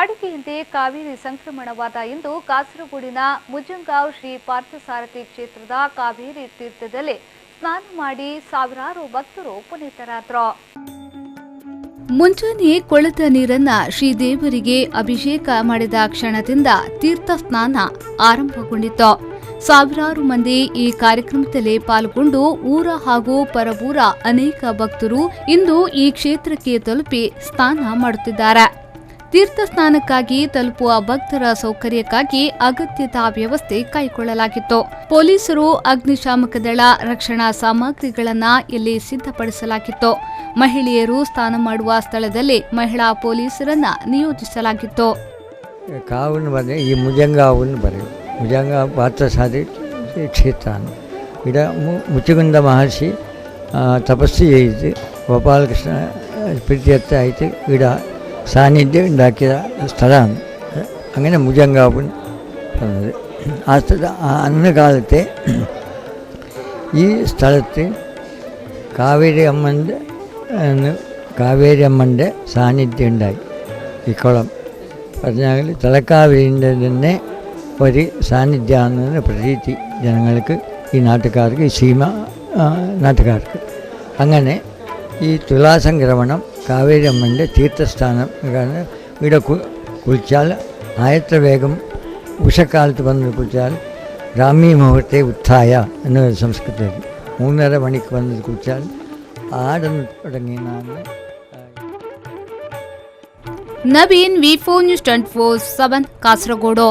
ವಾಡಿಕೆಯಂತೆ ಕಾವೇರಿ ಸಂಕ್ರಮಣವಾದ ಇಂದು ಕಾಸರಗೋಡಿನ ಮುಜಂಗಾಂವ್ ಶ್ರೀ ಪಾರ್ಥಸಾರಥಿ ಕ್ಷೇತ್ರದ ಕಾವೇರಿ ತೀರ್ಥದಲ್ಲಿ ಸ್ನಾನ ಮಾಡಿ ಸಾವಿರಾರು ಭಕ್ತರು ಪುನೀತರಾದರು. ಮುಂಜಾನೆ ಕೊಳದ ನೀರನ್ನ ಶ್ರೀದೇವರಿಗೆ ಅಭಿಷೇಕ ಮಾಡಿದ ಕ್ಷಣದಿಂದ ತೀರ್ಥ ಸ್ನಾನ ಆರಂಭಗೊಂಡಿತು. ಸಾವಿರಾರು ಮಂದಿ ಈ ಕಾರ್ಯಕ್ರಮದಲ್ಲಿ ಪಾಲ್ಗೊಂಡು ಊರ ಹಾಗೂ ಪರವೂರ ಅನೇಕ ಭಕ್ತರು ಇಂದು ಈ ಕ್ಷೇತ್ರಕ್ಕೆ ತಲುಪಿ ಸ್ನಾನ ಮಾಡುತ್ತಿದ್ದಾರೆ. ತೀರ್ಥ ಸ್ನಾನಕ್ಕಾಗಿ ತಲುಪುವ ಭಕ್ತರ ಸೌಕರ್ಯಕ್ಕಾಗಿ ಅಗತ್ಯದ ವ್ಯವಸ್ಥೆ ಕೈಗೊಳ್ಳಲಾಗಿತ್ತು. ಪೊಲೀಸರು, ಅಗ್ನಿಶಾಮಕ ದಳ, ರಕ್ಷಣಾ ಸಾಮಗ್ರಿಗಳನ್ನ ಇಲ್ಲಿ ಸಿದ್ಧಪಡಿಸಲಾಗಿತ್ತು. ಮಹಿಳೆಯರು ಸ್ನಾನ ಮಾಡುವ ಸ್ಥಳದಲ್ಲಿ ಮಹಿಳಾ ಪೊಲೀಸರನ್ನ ನಿಯೋಜಿಸಲಾಗಿತ್ತು. കാവെന്ന് പറഞ്ഞാൽ ഈ മുജങ്കാവ് എന്ന് പറയും. മുജങ്കാവ് പാർത്ഥസാരഥി ക്ഷേത്രമാണ്. ഇവിടെ മുച്ചുകുന്ദ മഹർഷി തപസ് ചെയ്ത് ഗോപാലകൃഷ്ണ പ്രീത്യത്തായിട്ട് ഇവിടെ സാന്നിധ്യം ഉണ്ടാക്കിയ സ്ഥലമാണ്. അങ്ങനെ മുജങ്കാവ് പറഞ്ഞത്. ആ സ്ഥല അന്ന് കാലത്തെ ഈ സ്ഥലത്ത് കാവേരി അമ്മൻ്റെ എന്ന് കാവേരി അമ്മൻ്റെ സാന്നിധ്യം ഉണ്ടായി. ഈ കുളം പറഞ്ഞാൽ തലക്കാവേരിൻ്റെ തന്നെ ഒരു സാന്നിധ്യമാണെന്ന് പ്രതീതി ജനങ്ങൾക്ക്, ഈ നാട്ടുകാർക്ക്, ഈ സീമ നാട്ടുകാർക്ക്. അങ്ങനെ ഈ തുലാസംക്രമണം കാവേരി അമ്മൻ്റെ തീർത്ഥസ്ഥാനം. കാരണം ഇവിടെ കുളിച്ചാൽ ആയത്ര വേഗം, ഉഷക്കാലത്ത് വന്ന് കുളിച്ചാൽ, ബ്രാഹ്മീ മുഹൂർത്തെ ഉത്ഥായ എന്ന് സംസ്കൃതത്തിൽ, 3:30 മണിക്ക് വന്ന് കുളിച്ചാൽ ആടെന്ന് തുടങ്ങിയെന്നാണ്. Naveen, V4 news 24/7, Kasaragod.